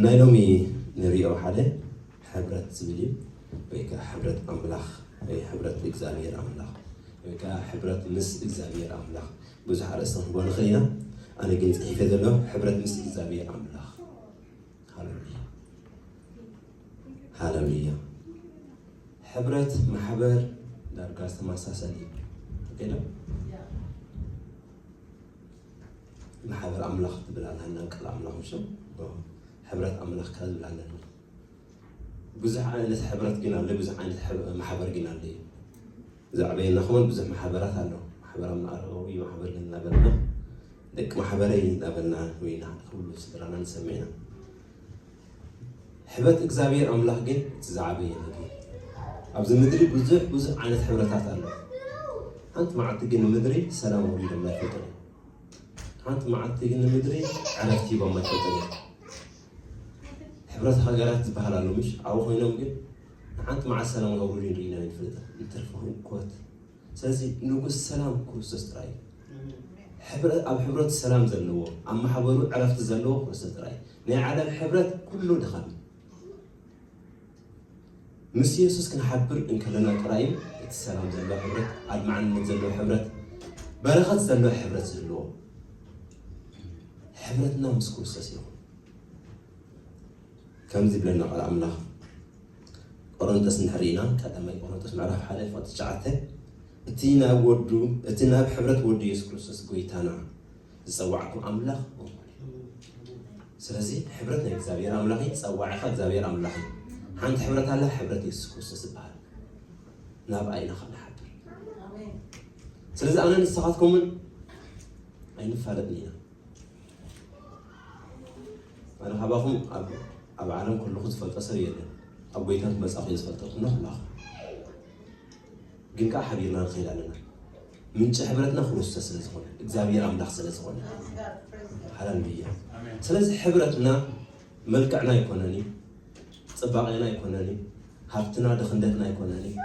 ናይ ሎሚ ንሪኦ ሓደ ሕብረት ዝብል እዩ። ወይ ከዓ ሕብረት ኣምላኽ፣ ወይ ሕብረት እግዚኣብሔር ኣምላኽ፣ ወይ ከዓ ሕብረት ምስ እግዚኣብሔር ኣምላኽ። ብዙሕ ኣርእስቲ ክንቦ ንኽእል ኢና። ኣነ ግን ጽሒፈ ዘሎ ሕብረት ምስ እግዚኣብሔር ኣምላኽ። ሃለሉያ፣ ሃለሉያ። ሕብረት ማሕበር ዳርጋ ዝተመሳሰል እዩ። ኦኬ ዶ? ማሕበር ኣምላኽ ትብል ኣላ፣ ሃናን ቃል ኣምላኽ፣ ምሽ? ሕብረት ኣምላኽ ካብ ዝብል ኣለና። ብዙሕ ዓይነት ሕብረት ግን ኣሎ፣ ብዙሕ ዓይነት ማሕበር ግን ኣሎ እዩ። ዘዕበየና ከማን ብዙሕ ማሕበራት ኣሎ። ማሕበር ኣብ መኣረዊ ማሕበር ግን እናበልና፣ ደቂ ማሕበረይ እናበልና ወይ ክብሉ ስድራና ንሰምዕ ኢና። ሕብረት እግዚኣብሔር ኣምላኽ ግን እቲ ዝዓበየ ነገር። ኣብዚ ምድሪ ብዙሕ ብዙሕ ዓይነት ሕብረታት ኣሎ። ሓንቲ መዓልቲ ግን ንምድሪ ሰላም ኣውሪዶም ኣይፈልጡን እዮም። ሓንቲ መዓልቲ ግን ንምድሪ ዕረፍቲ ሂቦም ኣይፈልጡን እዮም። ሕብረት ሃገራት ዝበሃል ኣሎ፣ ምሽ? ኣብኡ ኮይኖም ግን ንሓንቲ መዓልቲ ሰላም ኣውሪዱ ንርኢና ኣይንፈልጥን። እንተርፎ ህንኮት። ስለዚ ንጉስ ሰላም ክርስቶስ ጥራይ እዩ። ሕብረ-፣ ኣብ ሕብረቱ ሰላም ዘለዎ፣ ኣብ ማሕበሩ ዕረፍቲ ዘለዎ ክርስቶስ ጥራይ እዩ። ናይ ዓለም ሕብረት ኩሉ ድኻም እዩ። ምስ የሱስ ክንሓብር እንከለና ጥራይ እዩ እቲ ሰላም ዘለዎ ሕብረት፣ ኣድማዕነት ዘለዎ ሕብረት፣ በረኸት ዘለዎ ሕብረት ዝህልዎ። ሕብረትና ምስ ክርስቶስ ይኹን። ከምዚ ይብለና ቃል ኣምላኽ። ቆሮንቶስ እንድሕር ኢና፣ ቀዳማይ ቆሮንቶስ ምዕራፍ ሓደ ፍቕዲ ትሽዓተ፣ እቲ ናብ ወዱ፣ እቲ ናብ ሕብረት ወዱ የሱስ ክርስቶስ ጎይታና ዝጸዋዕኩም ኣምላኽ እኹል እዩ። ስለዚ ሕብረት ናይ እግዚኣብሔር ኣምላኽ እዩ፣ ጸዋዒኻ እግዚኣብሔር ኣምላኽ እዩ። ሓንቲ ሕብረት ኣላ፣ ሕብረት የሱስ ክርስቶስ ዝበሃል። ናብኣ ኢና ካብ ንሓብር። ስለዚ ኣነ ንስኻትኩምን ኣይንፋለጥን ኢና። ኣነ ካባኹም ኣብ፣ ኣብ ዓለም ከለኹ ዝፈልጦ ሰብ የለን። ኣብ ጎይታ ክመጻኹ እየ ዝፈልጠኩም ኩላኹም። ግን ከኣ ሓቢርና ንኸይድ ኣለና። ምንጪ ሕብረትና ክርስቶስ ስለ ዝኾነ፣ እግዚኣብሔር ኣምላኽ ስለ ዝኾነ። ሃሌሉያ። ስለዚ ሕብረትና መልክዕና ኣይኮነን እዩ፣ ጽባቐና ኣይኮነን እዩ፣ ሃብትና ድኽነትና ኣይኮነን እዩ።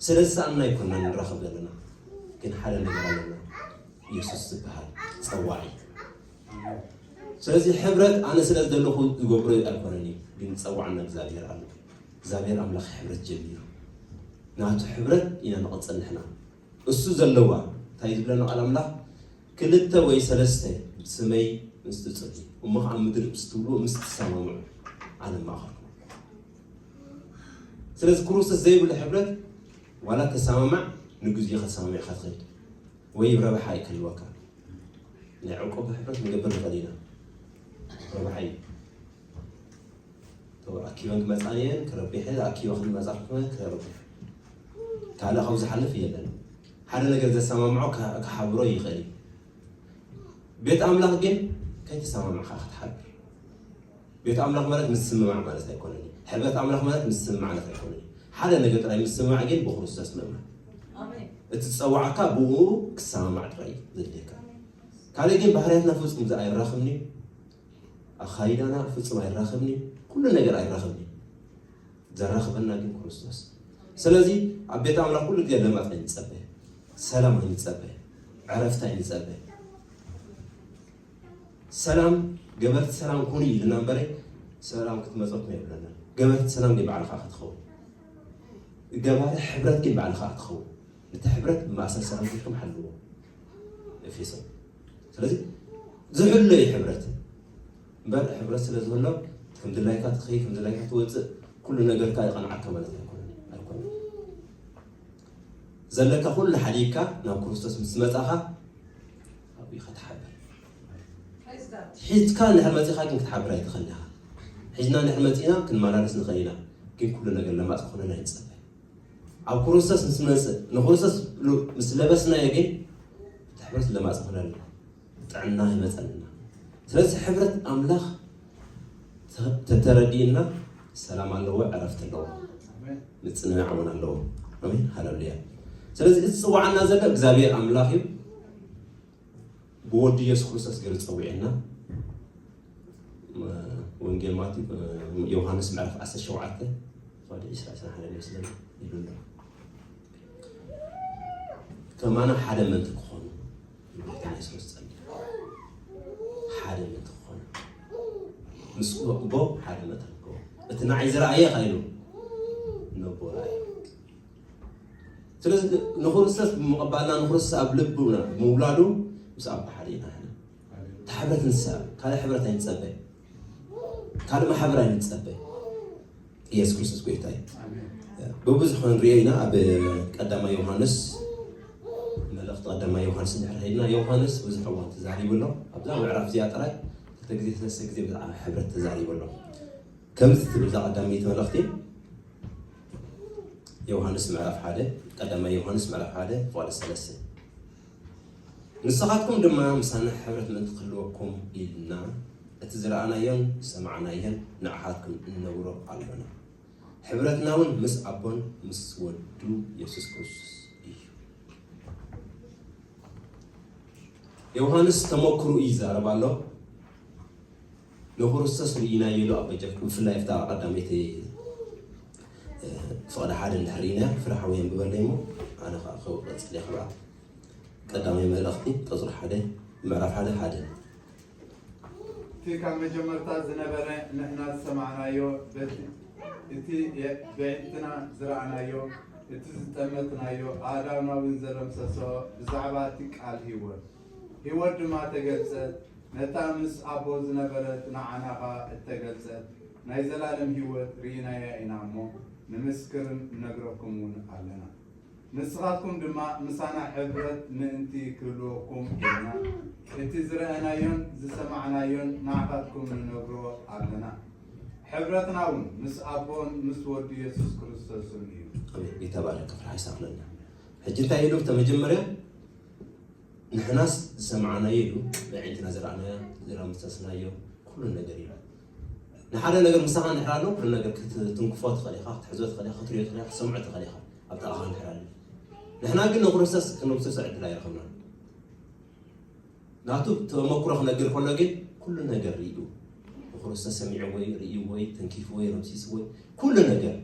ስለ ዝሰኣንና ኣይኮንና ንራኸብ ዘለና። ግን ሓደ ነገር ኣለና። የሱስ ዝበሃል ጸዋዒ። ስለዚ ሕብረት ኣነ ስለ ዝደለኹ ዝገብሮ ኣይኮነን እዩ፣ ግን ዝጸዋዓና እግዚኣብሔር ኣሎ። እግዚኣብሔር ኣምላኽ ሕብረት ጀሚሩ። ናቱ ሕብረት ኢና ንቕጽል ንሕና። እሱ ዘለዋ፣ እንታይ ዝብለና ቃል ኣምላኽ? ክልተ ወይ ሰለስተ ብስመይ ምስ ትጽልዩ፣ እሞ ኸዓ ኣብ ምድሪ ምስ ትብልዎ፣ ምስ ትሰማምዑ፣ ኣነ ኣብ ማእኸልኩም። ስለዚ ክርስቶስ ዘይብሉ ሕብረት፣ ዋላ ተሰማማዕ፣ ንግዜኡ ከተሰማሚዕካ ትኸይድ፣ ወይ ረብሓ ኣይክህልወካ። ናይ ዕቁብ ሕብረት ክንገብር ንኽእል ኢና። ረብሓ እዩ። ተው፣ ኣኪበን ክመጻን እየን፣ ክረብሐ፣ ኣኪበ ክንመጻ ክመ-፣ ክረብሕ። ካልእ ካብኡ ዝሓልፍ የለን። ሓደ ነገር ዘሰማምዖ ከ-፣ ክሓብሮ ይኽእል እዩ። ቤት ኣምላኽ ግን ከይተሰማማዕካ ክትሓብር። ቤት ኣምላኽ ማለት ምስምማዕ ማለት ኣይኮነን እዩ። ሕብረት ኣምላኽ ማለት ምስምማዕ ማለት ኣይኮነን እዩ። ሓደ ነገር ጥራይ ምስምማዕ ግን ብክርስቶስ ምእማን። ኣሜን። እቲ ዝጸዋዕካ ብኡ ክሰማማዕ ጥራይ እዩ ዘድልየካ። ካልእ ግን ባህርያትና ፍጹም ዝኣ-፣ ኣይራኽብን እዩ። ኣኻይዳና ፍጹም ኣይራኸብን እዩ። ኩሉ ነገር ኣይራኸብን እዩ። ዘራኽበና ግን ክርስቶስ። ስለዚ ኣብ ቤት ኣምላኽ ኩሉ ግዜ ለማጽ ኣይንጸበ፣ ሰላም ኣይንጸበ፣ ዕረፍቲ ኣይንጸበ። ሰላም፣ ገበርቲ ሰላም ኩኑ ኢልና እምበረ፣ ሰላም ክትመጸኩም የብለና። ገበርቲ ሰላም ግን ባዕልኻ ክትኸውን። ገባሪ ሕብረት ግን ባዕልኻ ክትኸውን። እቲ ሕብረት ብማእሰር ሰላም ጌርኩም ሓልዎ። ኤፌሶን። ስለዚ ዝሕሎ እዩ ሕብረት። እምበር ሕብረት ስለ ዝህሎ ከም ድላይካ ትኸይድ፣ ከም ድላይካ ትወጽእ፣ ኩሉ ነገርካ ይቐንዓካ ማለት ኣይኮነን፣ ኣይኮነን። ዘለካ ኩሉ ሓዲግካ ናብ ክርስቶስ ምስ መጻኻ ኣብኡ ኢኻ ትሓብር። ሒዝካ እንድሕር መጺኻ ግን ክትሓብር ኣይትኽእልን ኢኻ። ሒዝና እንድሕር መጺእና ክንመላለስ ንኽእል ኢና፣ ግን ኩሉ ነገር ለማጽ ክኾነና ኣይንጸበ። ኣብ ክርስቶስ ምስ መጽእ፣ ንክርስቶስ ሉ-፣ ምስ ለበስናዮ ግን እቲ ሕብረት ለማጽ ይኾነልና፣ ጥዕና ይመጸልና። ስለዚ ሕብረት ኣምላኽ ተ-፣ ተተረዲእና ሰላም ኣለዎ፣ ዕረፍቲ ኣለዎ፣ ምጽንናዕ እውን ኣለዎ። ኣሜን፣ ሃሌሉያ። ስለዚ እዚ ዝጽዋዓና ዘሎ እግዚኣብሔር ኣምላኽ እዩ። ብወዲ የሱስ ክርስቶስ ገይሩ ጸዊዕና። ወንጌል ማቴ-፣ ዮሃንስ ምዕራፍ ዓሰርተ ሸውዓተ፣ ፍቕዲ ዕስራ፣ ዕስራን ሓደን ይመስለኒ፣ ኢሉ ኣሎ። ከማና ሓደ ምእንቲ ክኾኑ፣ ንጎይታ የሱስ ጸልዩ። ሓደ ምእንቲ ክኾኑ። ምስ ኣቦ ሓደ መጠን ክገብሮ። እቲ ንዓይ ዝረኣየ ከ ኢሉ፣ ነቦ ረኣየ። ስለዚ ንክርስቶስ ብምቕባልና፣ ንክርስቶስ ኣብ ልብና ብምውላዱ ምስ ኣቦ ሓደ ኢና ንሕና። እቲ ሕብረት ንሳ፣ ካልእ ሕብረት ኣይንጸበ፣ ካልእ ማሕበር ኣይንጸበ። ኢየሱስ ክርስቶስ ጎይታ እዩ። ብብዙሕ ክንሪኦ ኢና። ኣብ ቀዳማይ ዮሃንስ፣ መልእኽቲ ቀዳማይ ዮሃንስ እንድሕር ሄድና፣ ዮሃንስ ብዙሕ እዋን ተዛሪቡ ኣሎ። ኣብዛ ምዕራፍ እዚኣ ጥራይ ክልተ ግዜ፣ ሰለስተ ግዜ ብዛዕባ ሕብረት ተዛሪቡ ኣሎ። ከምዚ ትብል እዛ ቀዳመይቲ መልእኽቲ፣ ዮሃንስ ምዕራፍ ሓደ፣ ቀዳማይ ዮሃንስ ምዕራፍ ሓደ ፍቕዲ ሰለስተ፣ "ንስኻትኩም ድማ ምሳና ሕብረት ምእንቲ ክህልወኩም ኢልና፣ እቲ ዝረኣናዮን ዝሰማዕናዮን ንዓኻትኩም እንነግሮ ኣሎና። ሕብረትና እውን ምስ ኣቦን ምስ ወዱ የሱስ ክርስቶስ እዩ።" ዮሃንስ ተመክሩ እዩ ይዛረብ ኣሎ። ንክርስቶስ ርኢናዮ ኢሉ ኣብ በጃ፣ ብፍላይ ኣብታ ቀዳመይቲ፣ እ፣ ፍቕዲ ሓደ እንድሕር ርኢና፣ ፍረ ሓወይ የንብበለይ እሞ፣ ኣነ ኸዓ ክቐጽል እየ ክብኣ። ቀዳማይ መልእኽቲ፣ ቁጽሪ ሓደ፣ ምዕራፍ ሓደ፣ ሓደ። እቲ ካብ መጀመርታ ዝነበረ ንሕና ዝሰማዕናዮ፣ በቲ፣ እቲ የ-፣ ብኣዒንትና ዝረኣናዮ፣ እቲ ዝጠመትናዮ፣ ኣእዳውና እውን ዘደምሰሶ፣ ብዛዕባ እቲ ቃል ህይወት። ህይወት ድማ ተገልጸት፣ ነታ ምስ ኣቦ ዝነበረት ንዓና ኸኣ እተገልጸት ናይ ዘላለም ህይወት ርኢናያ ኢና እሞ፣ ንምስክርን ንነግረኩም እውን ኣለና። ንስኻትኩም ድማ ምሳና ሕብረት ምእንቲ ክህልወኩም ኢልና፣ እቲ ዝረኣናዮን ዝሰማዕናዮን ንዓኻትኩም ንነግሮ ኣለና። ሕብረትና እውን ምስ ኣቦን ምስ ወዱ የሱስ ክርስቶስን እዩ። ኣሜን። ጌታ ባረከ፣ ፍርሓ ይሳፍለና። ሕጂ እንታይ ኢሉ? ብተመጀመርያ ንሕናስ ዝሰማዕናዮ ኢሉ፣ ብኣዒንትና ዝረኣናዮ፣ ዝረምሰስናዮ፣ ኩሉ ነገር ኢሉ። ንሓደ ነገር ምሳኻ እንድሕር ኣሎ፣ ኩሉ ነገር ክትትንክፎ ትኽእል ኢኻ፣ ክትሕዞ ትኽእል ኢኻ፣ ክትሪኦ ትኽእል ኢኻ፣ ክትሰምዖ ትኽእል ኢኻ፣ ኣብ ጥቓኻ እንድሕር ኣሎ። ንሕና ግን ንክርስቶስ ክንምስሶ ዕድል ኣይረኸብናን። ናቱ ተመክሮ ክነግር ከሎ ግን ኩሉ ነገር ርእዩ። ንክርስቶስ ሰሚዕዎ እዩ፣ ርእይዎ እዩ፣ ተንኪፍዎ እዩ፣ ረምሲስዎ እዩ። ኩሉ ነገር።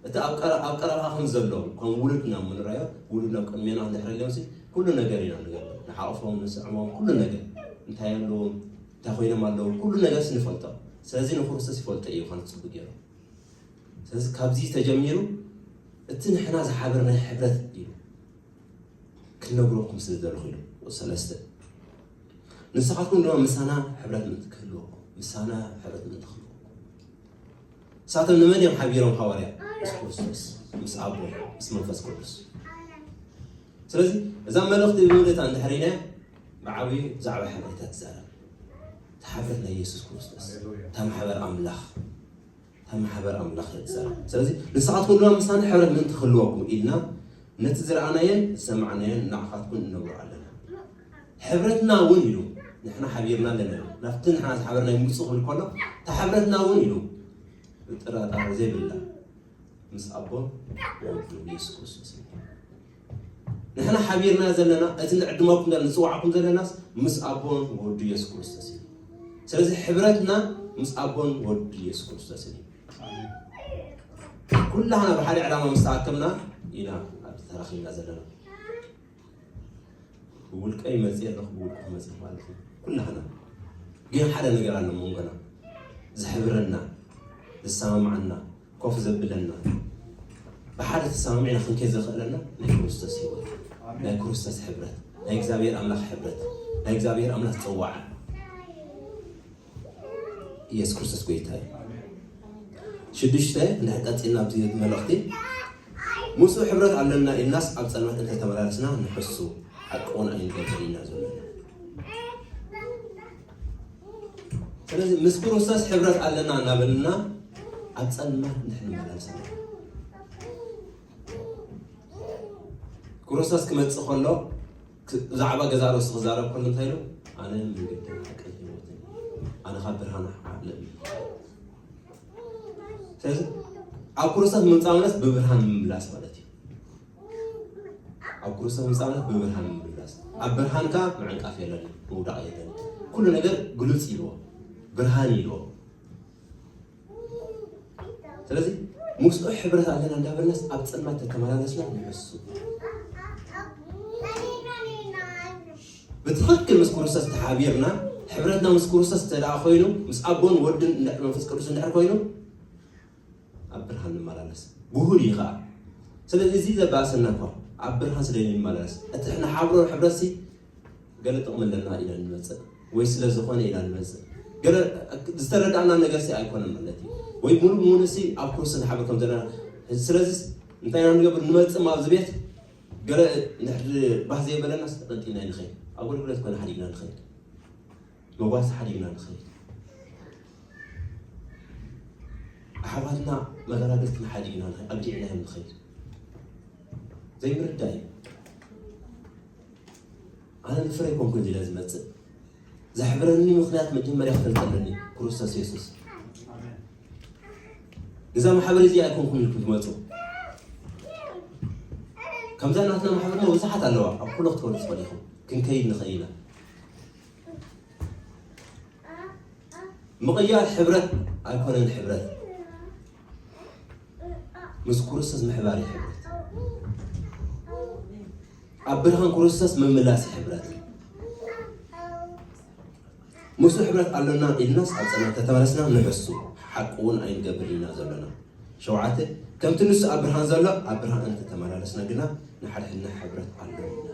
እቲ ኣብ ቀረ-፣ ኣብ ቀረባ ከም ዘሎ፣ ከም ውሉድ ናብ ምንራዮ፣ ውሉድ ናብ ቅድሜና እንድሕር ኣለውሲ፣ ኩሉ ነገር ኢና ንገብር። ንሓቕፎም፣ ንስዕሞም፣ ኩሉ ነገር። እንታይ ኣለዎም፣ እንታይ ኮይኖም ኣለዉ፣ ኩሉ ነገር ስንፈልጦ። ስለዚ ንክርስቶስ ይፈልጦ እዩ፣ ኳን ጽቡቅ ገይሩ። ስለዚ ካብዚ ተጀሚሩ፣ እቲ ንሕና ዝሓበረ ናይ ሕብረት እዩ። ክነግረኩም ስለ ዘለኹ ኢሉ። ቁጽሪ ሰለስተ። ንስኻትኩም ድማ ምሳና ሕብረት ምእንቲ ክህልወኩም፣ ምሳና ሕብረት ምእንቲ ክህልወኩም። ንሳቶም ንመን እዮም ሓቢሮም ሃዋርያ? ምስ ክርስቶስ፣ ምስ ኣቦ፣ ምስ መንፈስ ቅዱስ። ስለዚ እዛ መልእኽቲ ብምልእታ እንድሕር ኢልና ብዓብዩ ብዛዕባ ሕብረት እያ ትዛረብ። እታ ሕብረት ናይ የሱስ ክርስቶስ፣ ሃሌሉያ። እታ ማሕበር ኣምላኽ፣ እታ ማሕበር ኣምላኽ እያ ትዛረብ። ስለዚ ንስኻትኩም ድማ ምሳና ሕብረት ምእንቲ ክህልወኩም ኢልና ነቲ ዝረኣናዮን ዝሰማዕናዮን ንዓኻትኩም እነግሮ ኣለና። ሕብረትና እውን ኢሉ ንሕና ሓቢርና ኣለና ኢሉ። ናብቲ ንሕና ዝሓበርና ይምጽእ ክብል ከሎ፣ እታ ሕብረትና እውን ኢሉ ጥርጣረ ዘይብላ ምስ ኣቦን ወዱን የሱስ ክርስቶስ እዩ። ንሕና ሓቢርና ዘለና፣ እቲ ንዕድመኩም ዘለና፣ ንጽዋዕኩም ዘለናስ ምስ ኣቦን ወዱ የሱስ ክርስቶስ እዩ። ስለዚ ሕብረትና ምስ ኣቦን ወዱ የሱስ ክርስቶስ እዩ። ኩላህና ብሓደ ዕላማ ምስ ተኣከብና ኢና ኣብዚ ተራኺብና ዘለና። ብውልቀይ መጽእ ኣለኹ፣ ብውልቅኹም መጽእ ማለት እዩ። ኩላህና ግን ሓደ ነገር ኣሎ መንጎና፣ ዝሕብረና፣ ዝሰማማዓና፣ ኮፍ ዘብለና፣ ብሓደ ተሰማሚዕና ክንከይድ ዘኽእለና ናይ ክርስቶስ ህይወት፣ ኣሜን። ናይ ክርስቶስ ሕብረት፣ ናይ እግዚኣብሔር ኣምላኽ ሕብረት፣ ናይ እግዚኣብሔር ኣምላኽ ጽዋዓ። ኢየሱስ ክርስቶስ ጎይታ እዩ። ሽዱሽተ፣ እንድሕር ቀጺልና ኣብዚ መልእኽቲ፣ ምስኡ ሕብረት ኣለና ኢልናስ ኣብ ጸልማት እንተተመላለስና ንሕሱ፣ ሓቂ እውን ኣይንገብር ኢና ዘለና። ስለዚ ምስ ክርስቶስ ሕብረት ኣለና እናበልና ኣብ ጸልማት እንድሕር ንመላለስ ኣለና። ክርስቶስ ክመጽእ ከሎ፣ ክ-፣ ብዛዕባ ገዛ ርእሱ ክዛረብ ከሎ እንታይ ኢሉ? "ኣነ መንገድን ሓቅን ህይወትን፣ ኣነ ካብ ብርሃን ዓለም እየ።" ስለዚ ኣብ ክርስቶስ ምምጻእ ማለት ብብርሃን ምምላስ ማለት እዩ። ኣብ ክርስቶስ ምምጻእ ማለት ብብርሃን ምምላስ። ኣብ ብርሃንካ ምዕንቃፍ የለን፣ ምውዳቕ የለን። ኩሉ ነገር ግሉጽ ኢልዎ፣ ብርሃን ኢልዎ። ስለዚ ምስኡ ሕብረት ኣለና እንዳበልናስ ኣብ ጸልማት ተተመላለስና ንሕሱ። ብትኽክል ምስ ክርስቶስ ተሓቢርና ሕብረትና ምስ ክርስቶስ እንተ ደኣ ኮይኑ፣ ምስ ኣቦን ወድን እንድሕር መንፈስ ቅዱስ እንድሕር ኮይኑ፣ ኣብ ብርሃን ንመላለስ። ብሁል እዩ ኸዓ። ስለዚ እዚ ዘባእሰና እኳ ኣብ ብርሃን ስለ ንመላለስ፣ እቲ ንሓብሮ ሕብረትሲ ገለ ጥቕሚ ኣለና ኢና ንመጽእ፣ ወይ ስለ ዝኾነ ኢና ንመጽእ። ገለ ዝተረዳእና ነገርሲ ኣይኮነን ማለት እዩ። ወይ ሙሉእ ብሙሉእሲ ኣብ ክርስቶስ ንሓብር ከም ዘለና። ስለዚስ እንታይ ኢና ንገብር? ንመጽእ ኣብዚ ቤት ገለ እንድሕር ባህ ዘይበለናስ ተቐንጢና ንኸይድ። ኣብ ኣገልግሎት ኮነ ሓዲግና ንኸይድ። መጓሰ ሓዲግና ንኸይድ። ኣሕዋትና መገላገልትና ሓዲግና ንኸይድ። ኣብዲዕናዮም ንኸይድ። ዘይምርዳእ እዩ። ኣነ ንፍረ ኣይኮንኩን ኢለ ዝመጽእ። ዘሕብረኒ ምኽንያት መጀመርያ ክፈልጥ ኣለኒ። ክርስቶስ የሱስ። ነዛ ማሕበር እዚኣ ኣይኮንኩን ኢልኩም ትመጹ። ከምዛ ናትና ማሕበር እውን ብዙሓት ኣለዋ። ኣብ ኩሎ ክትፈልጡ ትኽእሉ ኢኹም። ክንከይድ ንኽእል ኢና። ምቕያር ሕብረት ኣይኮነን ሕብረት። ምስ ክርስቶስ ምሕባር እዩ ሕብረት። ኣብ ብርሃን ክርስቶስ ምምላስ እዩ ሕብረት። ምስኡ ሕብረት ኣሎና ኢልናስ ኣብ ጸልማት ተተመለስና ንሕሱ። ሓቂ እውን ኣይንገብር ኢና ዘለና። ሸውዓተ፣ ከምቲ ንሱ ኣብ ብርሃን ዘሎ ኣብ ብርሃን እንተተመላለስና ግና ንሓድሕድና ሕብረት ኣሎና።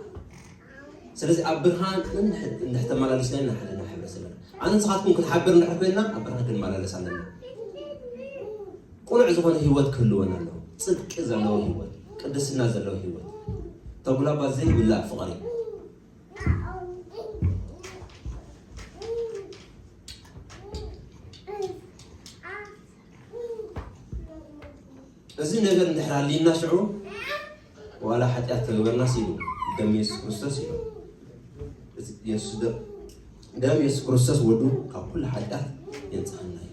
ስለዚ ኣብ ብርሃን እንድሕ-፣ እንድሕር ተመላሊስና ኢና ንሓድሕድና ሕብረት ዘለና። ኣነ ንስኻትኩም ክንሓብር እንድሕር ኮይንና ኣብ ብርሃን ክንመላለስ ኣለና። ቅኑዕ ዝኾነ ህይወት ክህልወና ኣለዎ። ጽድቂ ዘለዎ ህይወት፣ ቅድስና ዘለዎ ህይወት። ተጉላባት ዘይብላ ፍቕሪ። እዚ ነገር እንድሕር ሃልይና ሽዑ ዋላ ሓጢኣት ተግበርናስ ኢሉ ደም የሱስ ክርስቶስ ኢሉ። እዚ የሱስ ደ-፣ ደም የሱስ ክርስቶስ ወዱ ካብ ኩሉ ሓጢኣት የንጽሃና እዩ።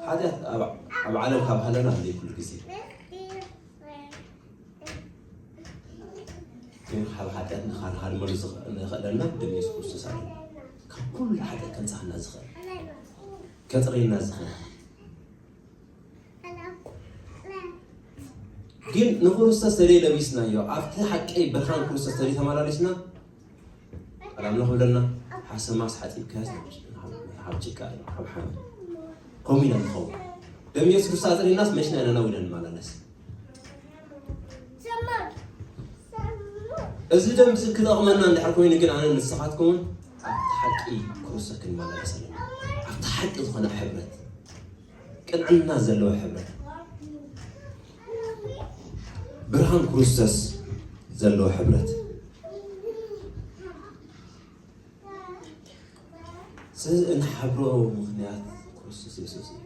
ሓጢኣት ኣብ፣ ኣብ ዓለም ካብ ሃለና ሃለዩ ኩሉ ግዜ። ግን ካብ ሓጢኣትና ካርሃድመሉ ዝኽ-፣ ንኽእለና ደም የሱስ ክርስቶስ ኣሎ። ካብ ኩሉ ሓጢኣት ከንጽሃና ዝኽእል፣ ከጽርየና ዝኽእል። ግን ንክርስቶስ ተደይ ለቢስናዮ፣ ኣብቲ ሓቂ ብርሃን ክርስቶስ ተደይ ተመላሊስና፣ ሰላም ንኽብለና፣ ሓሰማስ ሓጺብካያስ ናብ ጭቃ እዩ፣ ናብ ሓመድ። ከምኡ ኢና ንኸውን። ደም የሱስ ክርስቶስ ኣጽሪናስ መሽና ኢና ናብ ኢለን ንመላለስ። እዚ ደም እዚ ክጠቕመና እንድሕር ኮይኑ ግን ኣነ ንስኻትኩምን ኣብቲ ሓቂ ክርስቶስ ክንመላለስ ኣለና። ኣብቲ ሓቂ ዝኾነ ሕብረት፣ ቅንዕና ዘለዎ ሕብረት፣ ብርሃን ክርስቶስ ዘለዎ ሕብረት። ስለዚ እንሓብሮ ምኽንያት ክርስቶስ የሱስ እዩ።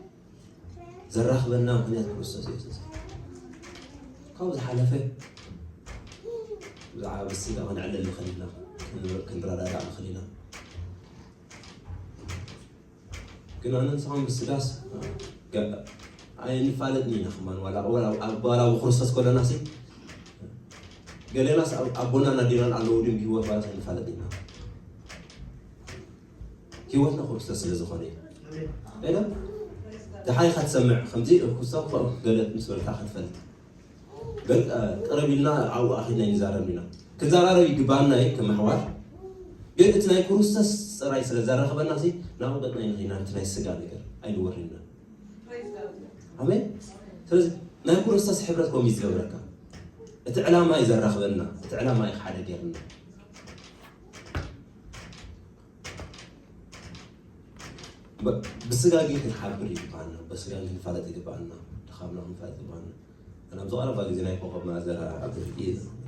ዘራኽበና ምኽንያት ክርስቶስ የሱስ እዩ። ካብኡ ዝሓለፈ ብዛዕባ ብስጋ ክንዕለል ንኽእል ኢና፣ ክንረዳዳእ ንኽእል ኢና። ግን ኣነ ንስኻን ብስጋስ ገ-፣ ኣይንፋለጥን ኢና። ከማን ዋላ፣ ዋላ፣ ዋላ ኣብ ክርስቶስ ከለናሲ ገሌናስ ኣብ-፣ ኣቦናን ኣዴናን ኣለዉ ድም ብህይወት ዋላስ ኣይንፋለጥን ኢና። ህይወትና ክርስቶስ ስለ ዝኾነ እዩ። ኣሜን። ደሓይ ኢኻ ትሰምዕ፣ ከምዚ ክርስቶስ ገለ ምስ በልካ ክትፈልጥ። በል፣ እ፣ ቅረብ ኢልና ኣብኡ ኣኺድና ኣይንዛረብን ኢና። ክንዘራረብ ይግባኣና እዩ ከም ኣሕዋት። ግን እቲ ናይ ክርስቶስ ጥራይ ስለ ዘራኽበና ሲ ናብኡ ገጽና ኣይንኸይድና፣ እቲ ናይ ስጋ ነገር ኣይንወርድና። ኣሜን። ስለዚ ናይ ክርስቶስ ሕብረት ከምኡ እዩ ዝገብረካ። እቲ ዕላማ እዩ ዘራኽበና፣ እቲ ዕላማ እዩ ሓደ ገይርና። ብ-፣ ብስጋ ግን ክንሓብር ይግባኣና፣ ብስጋ ግን ክንፋለጥ ይግባኣና፣ ድኻምና ክንፋለጥ ይግባኣና። ኣነ ኣብዚ ቀረባ ግዜ ናይ ኮኸብ መኣዘራ ኣብ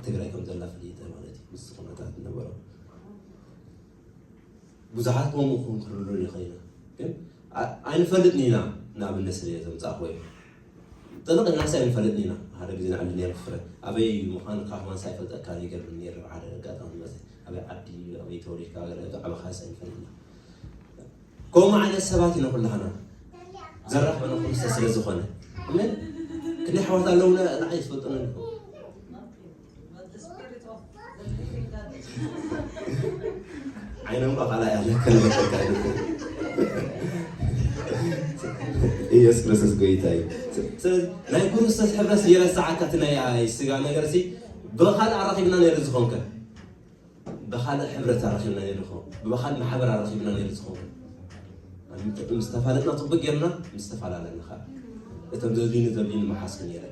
ትግራይ ከም ዘላ ፍልይተ ማለት እዩ፣ ምስ ኩነታት ዝነበሮ ብዙሓት ከምኡ ክህሉ ይኽእል ኢና። ግን ኣ-፣ ኣይንፈልጥን ኢና። ንኣብነት ስለ ዘምጻእኩ ወይ ጥልቕ ኢልናስ ኣይንፈልጥን ኢና። ሓደ ግዜ ንዓዲ ነይረ ፍረ ኣበይ ምዃኑ ካብ ማንሳ ኣይፈልጠካ ይገርም ነይሩ። ሓደ ኣጋጣሚ መጸ ኣበይ ዓዲ ኣበይ ተወሊድካ ገለ ዝዓበኻስ ኣይንፈልጥን ኢና። ከምኡ ዓይነት ሰባት ኢና ኩላህና ዘራኽበና ክርስቶስ ስለ ዝኾነ። ኣሜን። ክንደይ ኣሕዋት ኣለውና ንዓይ ዝፈልጡና ኣለዉ። ዓይኖም ዶ ካልኣይ ኣለካ? ኢየሱስ ክርስቶስ ጎይታ እዩ። ስለዚ ናይ ክርስቶስ ሕብረት ይረስዓካ፣ እቲ ናይ ስጋ ነገር ሲ ብኻልእ ኣራኺብና ነይሩ ዝኾንከ። ብኻልእ ሕብረት ኣረኺብና ነይሩ ዝኸውን፣ ብኻልእ ማሕበር ኣረኺብና ነይሩ ዝኸውን። ምስ ተፋለጥና ጽቡቅ ጌርና፣ ምስ ተፈላለና ኸኣ እቶም ዘድልዩኒ ዘድልዩኒ መሓዝኩ ነይረ።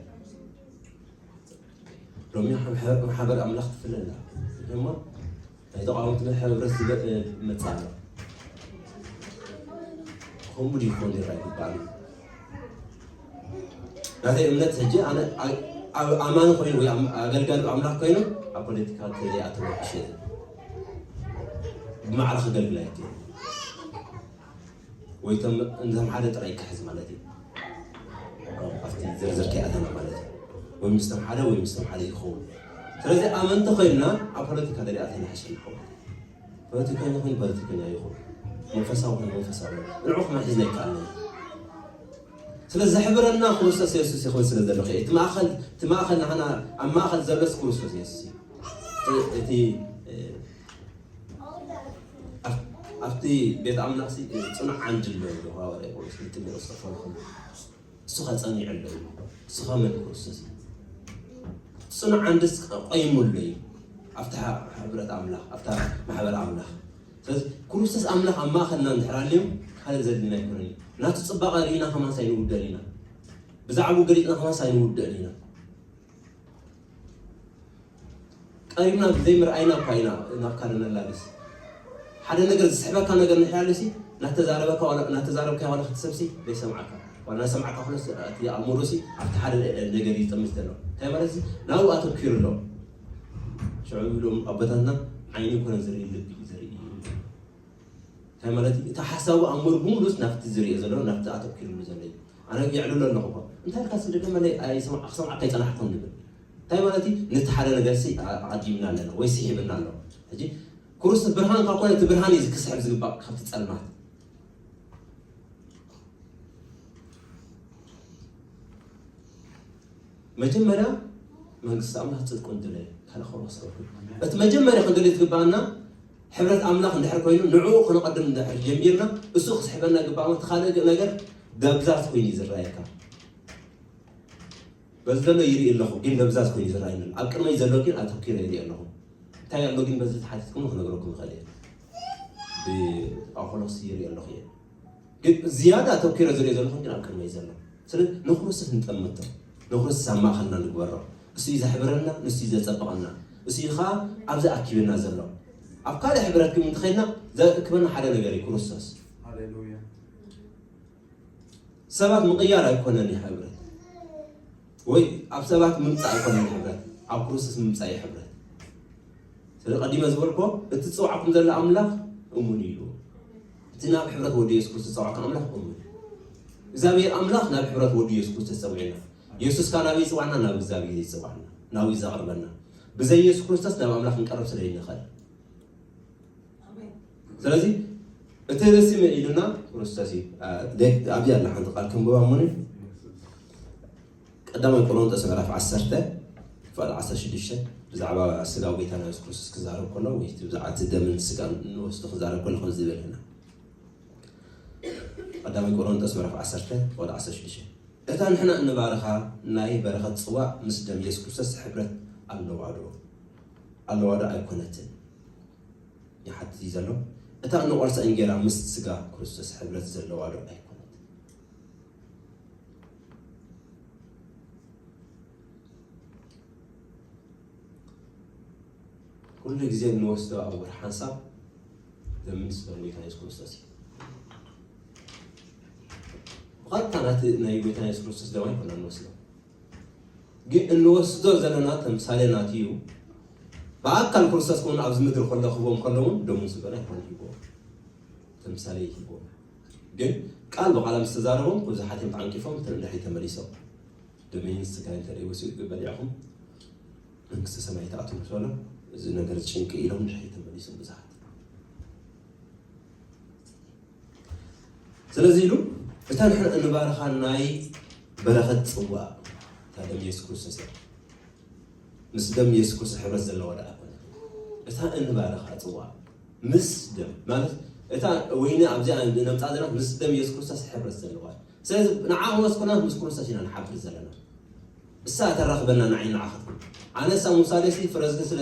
ሎሚ ማሕበር ኣምላኽ ትፍለ ኣላ እሞ ናይ ተቓወምቲ ሕብረት ዝበ-፣ መጻ ኣሎ። ከምኡ ድዩ ክኾን ይረኣ ይግባእ። ናተይ እምነት ሕጂ ኣነ ኣ-፣ ኣብ ኣማኒ ኮይኑ ወይ ኣም-፣ ኣገልጋሊ ኣምላኽ ኮይኑ ኣብ ፖለቲካ ተዘይኣተወ ክሸጥ ብማዕረ ከገልግል ኣይክእል። ወይ እቶም እንቶም ሓደ ጥራይ ክሕዝ ማለት እዩ። ኣብቲ ዝርዝር ከይኣተና ማለት እዩ። ወይ ምስቶም ሓደ ወይ ምስቶም ሓደ ይኸውን። ስለዚ ኣመንቲ ኮይንና ኣብ ፖለቲካ ተዘይኣተና ሕሸ ንኸውን። ፖለቲከኛ ኮይኑ ፖለቲከኛ ይኹን፣ መንፈሳዊ ኮይኑ መንፈሳዊ፣ ንዕኡ ክመን ሒዝና ይከኣልና እዩ። ስለ ዘሕብረና ክርስቶስ የሱስ ይኹን ስለ ዘሎ ኸ፣ እቲ ማእኸል፣ እቲ ማእኸል ንዓና ኣብ ማእኸል ዘሎስ ክርስቶስ የሱስ እዩ። እቲ፣ እቲ፣ እ፣ ኣብ-፣ ኣብቲ ቤት ኣምላኽ ሲ ጽኑዕ ዓንዲ ኣሎ ኢሉ ሃዋርያ ጳውሎስ ንጢሞቴዎስ ጽሑፉ። እሱ ኸ ጸኒዑ ኣሎ እዩ። እሱ ኸ መን ክርስቶስ እዩ። ጽኑዕ ዓንድስ ቆይሙ ኣሎ እዩ። ኣብታ ሕብረት ኣምላኽ፣ ኣብታ ማሕበር ኣምላኽ። ስለዚ ክርስቶስ ኣምላኽ ኣብ ማእኸልና እንድሕር ኣልዩ፣ ካልእ ዘድልና ኣይኮነን እዩ። ናቱ ጽባቐ ርኢና ኸማንስ ኣይንውደእን ኢና። ብዛዕባኡ ገሊጽና ኸማንስ ኣይንውደእን ኢና። ቀሪብና ብዘይምርኣይና እኳ ኢና ናብ ካልእ ነላግስ። ሓደ ነገር ዝስሕበካ ነገር እንድሕር ኣልዩሲ፣ እናተዛረበካ ዋላ፣ እናተዛረብካዮ ዋላ ክትሰብሲ ዘይሰምዓካ። ዋላ እናሰምዓካ ኩሎስ እቲ ኣእምሮሲ ኣብቲ ሓደ ነገር እዩ ዝጥምት ዘሎ። እንታይ ማለት እዚ? ናብኡ ኣተኪሩ ኣሎ። ሽዑ ይብሎም ኣቦታትና፣ ዓይኒ ኣይኮነን ዝርኢ፣ ልቢ እዩ ዝርኢ። እንታይ ማለት እዩ? እቲ ሓሳቡ ኣእምሮ ብምሉስ ናብቲ ዝርእዮ ዘሎ፣ ናብቲ ኣተኪሩሉ ዘሎ እዩ። ኣነ የዕልሎ ኣለኹ እኮ። እንታይ ኢልካ ስደገመለይ ኣይሰምዓ-፣ ክሰምዓካ ኣይጸናሕኩን ንብል። እንታይ ማለት እዩ? ነቲ ሓደ ነገርሲ ኣ-፣ ኣቐዲምና ኣለና ወይ ስሒብና ኣሎ። ሕጂ ክርስቶስ ብርሃን ካብ ኮነ እቲ ብርሃን እዩ ክስሕብ ዝግባእ ካብቲ ጸልማት። መጀመርያ መንግስቲ ኣምላኽ ጽድቁን ድለዩ፣ ካልእ ክረኽቦ ሰብኩ። እቲ መጀመርያ ክንደልዮ ዝግባኣና ሕብረት ኣምላኽ እንድሕር ኮይኑ፣ ንዕኡ ከነቐድም እንድሕር ጀሚርና፣ እሱ ክስሕበና ይግባእ። እቲ ካልእ ነገር ደብዛዝ ኮይኑ እዩ ዝረኣየካ። በዚ ዘሎ ይርኢ ኣለኹ፣ ግን ደብዛዝ ኮይኑ ዝረኣየኒ ኣሎ። ኣብ ቅድመይ ዘሎ ግን ኣተኲረ ይርኢ ኣለኹ። እንታይ ኣሎ ግን በዚ ተሓቲትኩም ክነግረኩም ይኽእል እየ። ብኣኾሎስ ይርኢ ኣለኹ እየ። ግን ዝያዳ ኣተኲረ ዝሪኦ ዘለኹ ግን ኣብ ቅድመይ ዘሎ። ስለዚ ንክርስቶስ ንጠምቶ፣ ንክርስቶስ ኣብ ማእኸልና ንግበሮ። እሱ እዩ ዘሕብረና፣ ንሱ እዩ ዘጸብቐና። እሱ እዩ ኸኣ ኣብዚ ኣኪብና ዘሎ። ኣብ ካልእ ሕብረት ግን እንተኸድና ዘእክበና ሓደ ነገር እዩ ክርስቶስ። ሃሌሉያ። ሰባት ምቕያር ኣይኮነን እዩ ሕብረት። ወይ ኣብ ሰባት ምምጻእ ኣይኮነን ሕብረት። ኣብ ክርስቶስ ምምጻእ እዩ ሕብረት። ስለ ቀዲመ ዝበልኮ፣ እቲ ዝጸውዓኩም ዘሎ ኣምላኽ እሙን እዩ። እቲ ናብ ሕብረት ወዲ የሱስ ክርስቶስ ዝጸውዓኩም ኣምላኽ እሙን እዩ። እግዚኣብሔር ኣምላኽ ናብ ሕብረት ወዲ የሱስ ክርስቶስ ጸውዒና። የሱስ ከኣ ናበይ ይጽዋዕና? ናብ እግዚኣብሔር ይጽዋዕና። ናብኡ እዩ ዘቕርበና። ብዘይ የሱስ ክርስቶስ ናብ ኣምላኽ ክንቀርብ ስለ ዘይንኽእል። ስለዚ እቲ ርእሲ መን ኢሉና? ክርስቶስ እዩ። ኣ፣ ደ-፣ ኣብዚኣ ኣላ ሓንቲ ቃል ክንብባ እሙን እዩ። ቀዳማይ ቆሮንቶስ ምዕራፍ ዓሰርተ ክፋል ዓሰርተ ሽዱሽተ ብዛዕባ ስጋዊ ጌታና የሱስ ክርስቶስ ክዛረብ ከሎ ወይ እቲ ብዛዕባ እቲ ደምን ስጋን እንወስዶ ክዛረብ ከሎ ከምዚ ይብል ኢና። ቀዳማይ ቆሮንቶስ ምዕራፍ ዓሰርተ ክፋል ዓሰርተ ሽዱሽተ፣ እታ ንሕና እንባርኻ ናይ በረኸት ጽዋእ ምስ ደም የሱስ ክርስቶስ ሕብረት ኣለዋ ዶ? ኣለዋ ዶ ኣይኮነትን? ይሓትት እዩ ዘሎ። እታ እንቖርሳ እንጌራ ምስ ስጋ ክርስቶስ ሕብረት ዘለዋ ዶ ኣይኮነትን? ኩሉ ግዜ እንወስዶ ኣብ ወርሒ ሓንሳብ ደምን ስጋን ጎይታ የሱስ ክርስቶስ እዩ። ብቐጥታ ናቲ ናይ ጎይታ የሱስ ክርስቶስ ደም ኣይኮና እንወስዶ። ግን እንወስዶ ዘለና ተምሳሌ ናቱ እዩ። ብኣካል ክርስቶስ ከውን ኣብዚ ምድሪ ከሎ ክህቦም ከሎ እውን ደሙን ስጋን ኣይኮነ ሂቦም። ተምሳሌ ይሂቦም። ግን ቃል ብቓል ምስ ተዛረቦም ብዙሓት እዮም ተዓንቂፎም፣ እንድሕር ተመሊሶም። ደመይን ስጋይን እንተ ደይወሲዱ በሊዕኹም መንግስተ ሰማይ ኣይትኣትዉን ምስ በሎም፣ እዚ ነገር ጭንቂ ኢሎም እንድሕር ተመሊሶም ብዙሓት። ስለዚ ኢሉ፣ እታ ንሕና እንባርኻ ናይ በረኸት ጽዋእ፣ እታ ደም የሱስ ክርስቶስ እያ። ምስ ደም የሱስ ክርስቶስ ሕብረት ዘለዋ ደኣ ኣይኮነትን። እታ እንባርኻ ጽዋእ፣ ምስ ደም፣ ማለት፣ እታ ወይኒ ኣብዚኣ ነምጽኣ ዘለና ምስ ደም የሱስ ክርስቶስ ሕብረት ዘለዋ እያ። ስለዚ ንዓ ክወስኩና ምስ ክርስቶስ ኢና ንሓብር ዘለና። እሳ ተራኽበና ንዓይ ንዓኻትኩም። ኣነሳ ምሳሌ ሲ ፍረዝጊ ስለ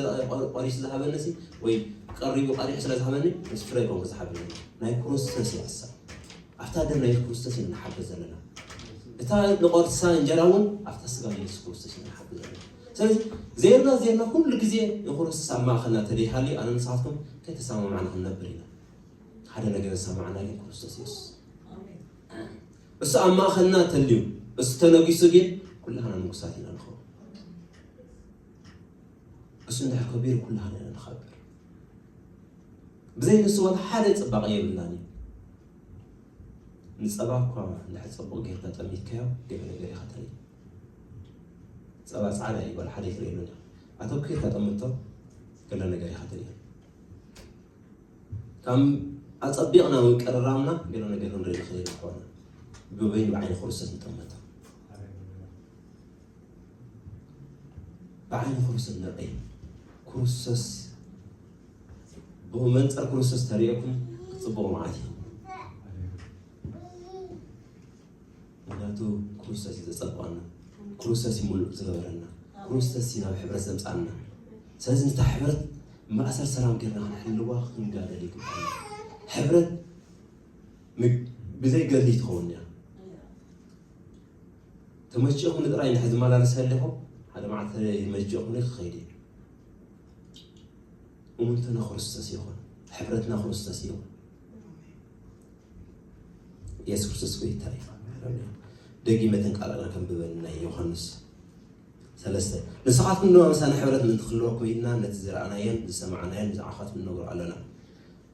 ቆሪሱ ዝሃበኒ ሲ ወይ ቀሪቡ ቀሪሑ ስለ ዝሃበኒ ምስ ፍረ ይኮንኩ ዝሓብኒ። ናይ ክርስቶስ እያ እሳ። ኣብታ ደም ናይ ክርስቶስ ኢና ንሓብር ዘለና። እታ ንቆርሳ እንጀራ እውን ኣብታ ስጋ ኢየሱስ ክርስቶስ ኢና ንሓብር ዘለና። ስለዚ ዜርና ዜርና ኩሉ ግዜ ንክርስቶስ ኣብ ማእኸልና ተደይሃልዩ ኣነ ንስኻትኩም ከይተሰማማዕና ክንነብር ኢና። ሓደ ነገር ዝሰማዕና ግን ክርስቶስ ኢየሱስ እሱ ኣብ ማእኸልና ተልዩ እሱ ተነጊሱ ግን ኩላህና ንጉሳት ኢና ንኸውን። እሱ እንድሕር ከቢሩ ኩላህና ኢና ንኸብር። ብዘይ ንሱ ዋላ ሓደ ፅባቐ የብልናን እዩ። ንፀባ እኳ እንድሕር ፅቡቕ ጌርካ ጠሚትካዮ ገለ ነገር ኢኻ ትርኢ። ፀባ ፃዕዳ እዩ ጓል ሓደ ይትርእየሉ ኢና። ኣተኲርካ ጠምቶ ገለ ነገር ኢኻ ትርኢ። ካብ ኣጸቢቕና እውን ቀረራምና ገለ ነገር ክንርኢ ንኽእል ኢና። ብበይኑ ብዓይኒ ክርስቶስ ንጠመቶ። ብዓይኒ ክርስቶስ ንርኢ። ክርስቶስ ብመንጽር ክርስቶስ ተሪእኩም ጽቡቕ መዓት እዩ። ምክንያቱ ክርስቶስ እዩ ዘጸብቐና። ክርስቶስ እዩ ሙሉእ ዝገበረና። ክርስቶስ እዩ ናብ ሕብረት ዘምጻና። ስለዚ ነታ ሕብረት ማእሰር ሰላም ጌርና ክንሕልዋ ክንጋደል ይግባና። ሕብረት ም- ብዘይ ገድሊ ትኸውን እያ። ተመችኹም ጥራይ እንድሕር ዝመላለስ ኣለኹ ሓደ መዓልቲ መችኹም ክኸይድ እዩ። እሙንትና ክርስቶስ ይኹን። ሕብረትና ክርስቶስ ይኹን። ኢየሱስ ክርስቶስ ጎይታ እዩ። ደጊመ ተንቃላልና ከንብበን ናይ ዮሃንስ ሰለስተ። ንስኻትኩም ድማ ምሳና ሕብረት ምእንቲ ክህልወኩም ኢልና ነቲ ዝረኣናዮን ዝሰማዕናዮን ንዓኻትኩም ንነግሮ ኣለና።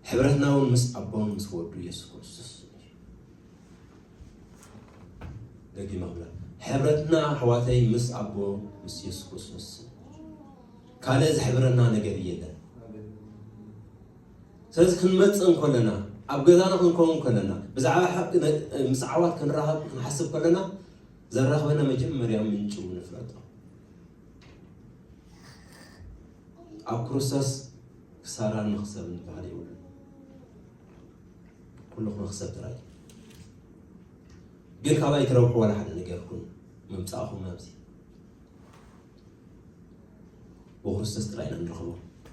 ሕብረትና እውን ምስ ኣቦን ምስ ወዱ ኢየሱስ ክርስቶስ እዩ። ደጊመ ክብላ። ሕብረትና ኣሕዋተይ ምስ ኣቦ ምስ ኢየሱስ ክርስቶስ እዩ። ካልእ ዝሕብረና ነገር የለን። ስለዚ ክንመጽእ እንከለና ኣብ ገዛና ክንከውን ከለና ብዛዕባ ሕ- ነ- ምስ ዓዋት ክንራኸብ ክንሓስብ ከለና ዘራኽበና መጀመርያ ምንጩ ንፍለጦ። ኣብ ክርስቶስ ክሳራን መኽሰብን ዝበሃል የብሉን። ኩሉ ክመኽሰብ ጥራይ። ግን ካባይ ትረብሑ ዋላ ሓደ ነገር ኩን መምጻእኹም ኣብዚ ብክርስቶስ ጥራይ ኢና ንረኽቦ።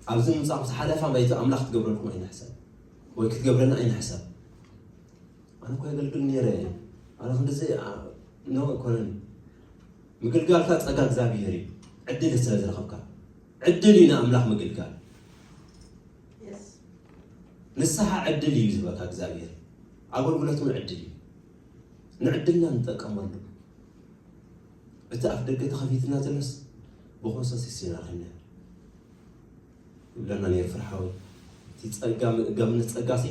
ኣብዚ ምምጻእኩም ዝሓለፋ ባይቶ ኣምላኽ ክትገብረልኩም ኣይንሕሰብ ወይ ክትገብረና ኣይንሕሰብ። ኣነ እኮ የገልግል ነይረ እየ። ኣነ ክንድዚ ኖ ኣይኮነን። ምግልጋልካ ጸጋ እግዚኣብሔር እዩ። ዕድል ስለ ዝረኸብካ ዕድል እዩ ንኣምላኽ ምግልጋል። ንስሓ ዕድል እዩ ዝበካ እግዚኣብሔር። ኣገልግሎት እውን ዕድል እዩ። ንዕድልና ንጠቀመሉ። እቲ ኣፍ ደገ ተኸፊትና ዘሎስ ብክርስቶስ ይሲናኸኛ ይብለና ነይሩ ፍርሓዊ። እቲ ጸጋ ምእጋምነት ጸጋ ሲ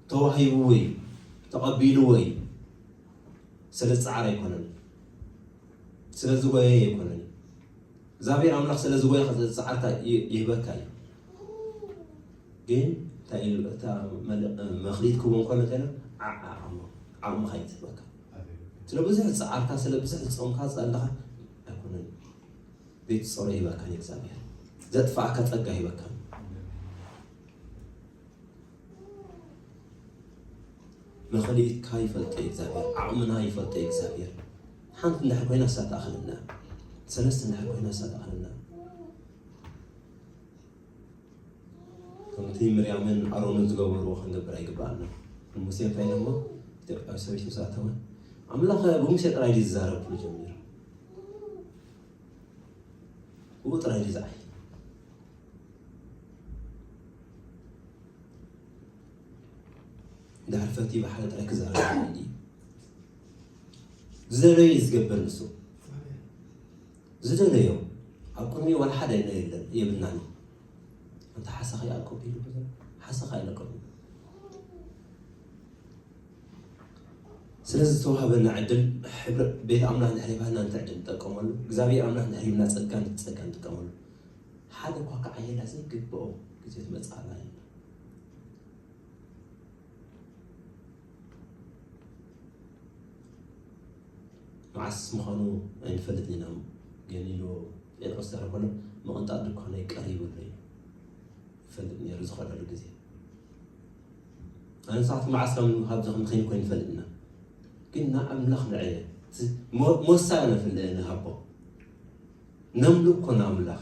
ተዋሂብዎ እዩ፣ ተቐቢልዎ እዩ። ስለ ዝጸዓረ ኣይኮነን፣ ስለ ዝጎየ ኣይኮነን። እግዚኣብሔር ኣምላኽ ስለ ዝጎየ ዝጸዓርካ ይ- ይህበካ እዩ። ግን እንታይ ኢሉ እታ መል- መኽሊት ክህቦ እንከሎ እንታይ ኢሉ? ዓዓ ዓቕሞ ዓቕምኻ እዩ ዝህበካ። ስለ ብዙሕ ዝጸዓርካ ስለ ብዙሕ ዝጾምካ ዝጸለኻ ኣይኮነን። ዘይትጸሮ ይህበካ እግዚኣብሔር። ዘጥፋእካ ጸጋ ይህበካ። መኽሊትካ ይፈልጦ እግዚኣብሔር። ዓቕምና ይፈልጦ እግዚኣብሔር። ሓንቲ እንድሕር ኮይና እሳ ትኣኽለና። ሰለስተ እንድሕር ኮይና እሳ ትኣኽለና። ከምቲ ምርያምን ኣሮንን ዝገበርዎ ክንገብር ኣይግባኣና። ሙሴ እንታይ ኢሎሞ? ኢትዮጵያዊ ሰበይቲ ምስ ኣተወ ኣምላኽ ብሙሴ ጥራይ ድዩ ዝዛረብ ክብሉ ጀሚሩ። ብኡ ጥራይ ድዩ ዝዓይ? ድሕሪ ፈትዩ ብሓደ ጥራይ ክዛረብ ይኽእል እዩ። ዝደለዮ እዩ ዝገብር ንሱ። ዝደለዮ ኣብ ቅድሚኡ ዋላ ሓደ የለን የብልናን። ኣንታ ሓሳኺ ያዕቆብ ኢሉ ሓሳኺ ኣይለቀሉ። ስለዚ ዝተዋህበና ዕድል ሕብረ- ቤት ኣምላኽ እንድሕር ይባህልና ነቲ ዕድል ንጠቀመሉ። እግዚኣብሔር ኣምላኽ እንድሕር ሂብና ጸጋ ነቲ ጸጋ ንጥቀመሉ። ሓደ እኳ ክዓየላ ዘይግብኦ ግዜ ትመጽእ ኣላ ኢልና መዓስ ምዃኑ ኣይንፈልጥን ኢና። ገሊሉ ጴጥሮስ ተረፈሎ ምቕንጣጥ ድኳነይ ቀሪቡ ኣሎ እዩ። ይፈልጥ ነይሩ ዝኸደሉ ግዜ ኣነ ንስኻትኩም መዓስ ከም ካብዚ ክንኸይን ኮይኑ ይፈልጥ ኢና። ግን ንኣምላኽ ንዕየ ሞሳ ነፍልእ ንሃቦ ነምልኮ ንኣምላኽ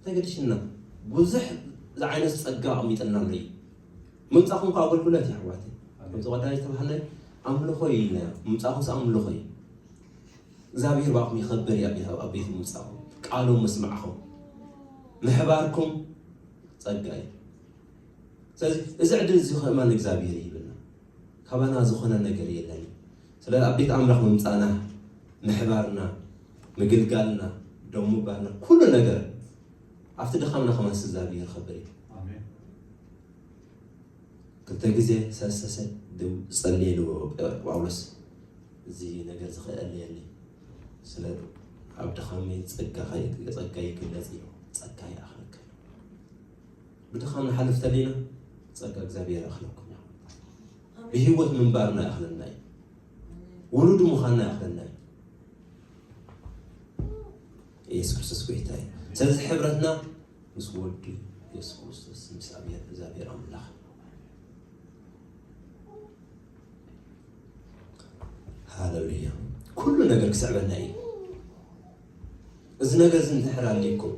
ተገድሽና ብዙሕ ዝዓይነት ጸጋ ኣቕሚጥና ኣሎ እዩ። ምምጻኹም ከ ኣገልግሎት እዩ ኣሕዋት። ከምዚ ቀዳማይ ዝተባህለ ኣምልኾ እዩ ኢልና ምምጻኹስ ኣምልኾ እዩ። እግዚኣብሔር ብኣኹም ይኸበር እዩ ኣብ ቤት ምምጻኹም ቃሎም ምስማዕኹም ምሕባርኩም ጸጋ እዩ። ስለዚ እዚ ዕድል እዚ ከእማን እግዚኣብሔር ይህብና። ካባና ዝኾነ ነገር የለን። ስለ ኣብ ቤት ኣምላኽ ምምጻእና ምሕባርና ምግልጋልና ደሙ ባርና ኩሉ ነገር ኣብቲ ድኻምና ከማን ስዛ ብሄር ኸብር እዩ። ክልተ ግዜ ሰሰሰ ድው ጸልየ ኢሉ ጳውሎስ እዚ ነገር ዝኽእል የለ ስለ ኣብ ድኻመይ ጸጋ ይግለጽ እዩ። ጸጋ ይኣኽለካ እዩ። ብድኻም ንሓልፍ ተሊና ጸጋ እግዚኣብሔር ይኣኽለኩም እዩ። ብህይወት ምንባርና ይኣኽለና እዩ። ውሉድ ምዃንና ይኣኽለና እዩ። ኢየሱስ ክርስቶስ ጎይታ እዩ። ስለዚ ሕብረትና ምስ ወዱ ኢየሱስ ክርስቶስ ምስ ኣብሔር እግዚኣብሔር ኣምላኽ ሃሌሉያ። ኩሉ ነገር ክስዕበና እዩ። እዚ ነገር እዚ እንድሕር ኣልይኩም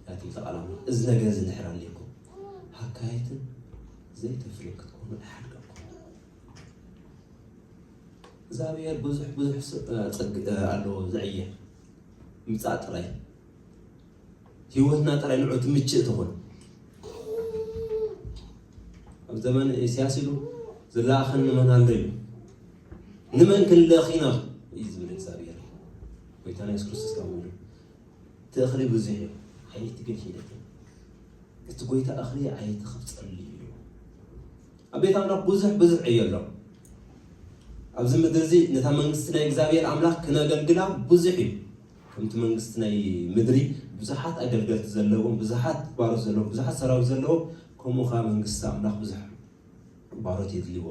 ያትም ተቓላሚ እዚ ነገር እዚ እንድሕር ኣልይኩም ሃካየትን ዘይተፍልን ክትኮኑ ኣይሓድገኩም። እግዚኣብሔር ብዙሕ ብዙሕ ስ- እ፣ ጸግ እ፣ ኣለዎ ዘዕየ ምጻእ ጥራይ ህይወትና ጥራይ ንዑ ትምችእ ትኹን። ኣብ ዘመን ኢሳያስ ኢሉ ዝለኣኸኒ መን ኣሎ እዩ? ንመን ክንልእኽ ኢና እዩ ዝብል እግዚኣብሔር። ጎይታና የሱስ ክርስቶስ ካብ ኢሉ እቲ እኽሊ ብዙሕ እዩ፣ ዓየይቲ ግን ሒደት እዩ። እቲ ጎይታ እኽሊ ዓየይቲ ክፍፀሉ እዩ። ኣብ ቤት ኣምላኽ ብዙሕ ብዙሕ ዕዮ ኣሎ። ኣብዚ ምድሪ እዚ ነታ መንግስቲ ናይ እግዚኣብሔር ኣምላኽ ክነገልግላ ብዙሕ እዩ። ከምቲ መንግስቲ ናይ ምድሪ ብዙሓት ኣገልገልቲ ዘለዎም፣ ብዙሓት ባሮት ዘለዎም፣ ብዙሓት ሰራዊት ዘለዎም፣ ከምኡ ኸዓ መንግስቲ ኣምላኽ ብዙሕ ባሮት የድልይዎ።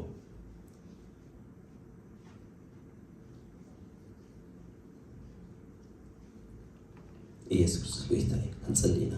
ኢየሱስ ክርስቶስ ጎይታ እዩ። ክንጽሊ ኢና።